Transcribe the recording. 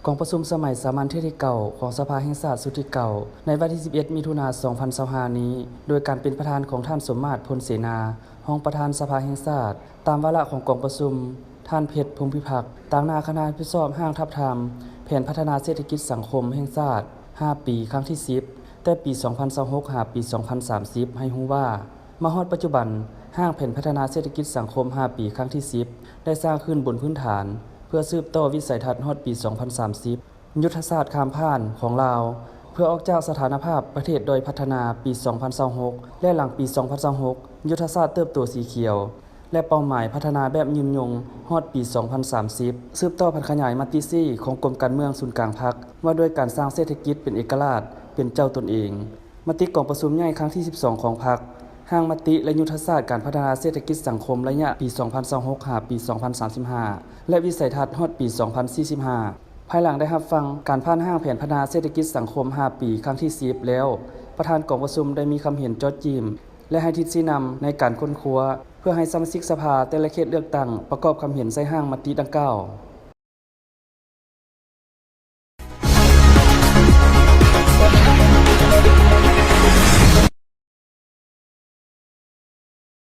ກອງປະຊຸມສະໄໝສາມັນເທື່ອທີເກົ້າຂອງສະພາແຫ່ງຊາດຊຸດທີເກົ້າ ໃນວັນທີສິບເອັດ ມິຖຸນາ ສອງພັນຊາວຫ້ານີ້ ໂດຍການເປັນປະທານຂອງທ່ານ ສົມມາດ ພົນເສນາ ຮອງປະທານສະພາແຫ່ງຊາດ, ຕາມວາລະຂອງກອງປະຊຸມ, ທ່ານ ເພັດ ພົງພິພັກ ຕາງໜ້າຄະນະຮັບຜິດຊອບຮ່າງທາບທາມແຜນພັດທະນາເສດຖະກິດສັງຄົມແຫ່ງຊາດຫ້າປີ ຄັ້ງທີສິບ ແຕ່ປີສອງພັນຊາວຫົກ ຫາປີສອງພັນສາມສິບ ໃຫ້ຮູ້ວ່າ ມາຮອດປັດຈຸບັນ, ຮ່າງແຜນພັດທະນາເສດຖະກິດສັງຄົມຫ້າປີ ຄັ້ງທີສິບ ໄດ້ສ້າງຂຶ້ນບົນພື້ນຖານ ເພື່ອສືບຕໍ່ວິໄສທັດຮອດປີສອງພັນສາມສິບ, ຍຸດທະສາດຂ້າມຜ່ານຂອງລາວ ເພື່ອອອກຈາກສະຖານະພາບປະເທດດ້ອຍພັດທະນາປີສອງພັນຊາວຫົກ ແລະ ຫຼັງປີສອງພັນຊາວຫົກ, ຍຸດທະສາດເຕີບໂຕສີຂຽວ ແລະ ເປົ້າໝາຍພັດທະນາແບບຍືນຍົງຮອດປີສອງພັນສາມສິບ, ສືບຕໍ່ຜັນຂະຫຍາຍມະຕິສີ່ຂອງກົມການເມືອງສູນກາງພັກ ວ່າດ້ວຍການສ້າງເສດຖະກິດເປັນເອກະລາດ, ເປັນເຈົ້າຕົນເອງ. ມະຕິກອງປະຊຸມໃຫຍ່ຄັ້ງທີສິບສອງຂອງພັກ, ຮ່າງມະຕິ ແລະ ຍຸດທະສາດການພັດທະນາເສດຖະກິດສັງຄົມໄລຍະປີສອງພັນຊາວຫົກ ຫາປີສອງພັນສາມສິບຫ້າ ແລະ ວິໄສທັດຮອດປີສອງພັນສີ່ສິບຫ້າ ພາຍຫຼັງໄດ້ຮັບຟັງການຜ່ານຮ່າງແຜນພັດທະນາເສດຖະກິດສັງຄົມຫ້າປີ ຄັ້ງທີສິບແລ້ວ, ປະທານກອງປະຊຸມໄດ້ມີຄຳເຫັນຈອດຈິ້ມ ແລະ ໃຫ້ທິດຊີ້ນຳໃນການຄົ້ນຄວ້າ ເພື່ອໃຫ້ສະມາຊິກສະພາແຕ່ລະເຂດເລືອກຕັ້ງປະກອບຄຳເຫັນໃສ່ຮ່າງມະຕິດັ່ງກ່າວ.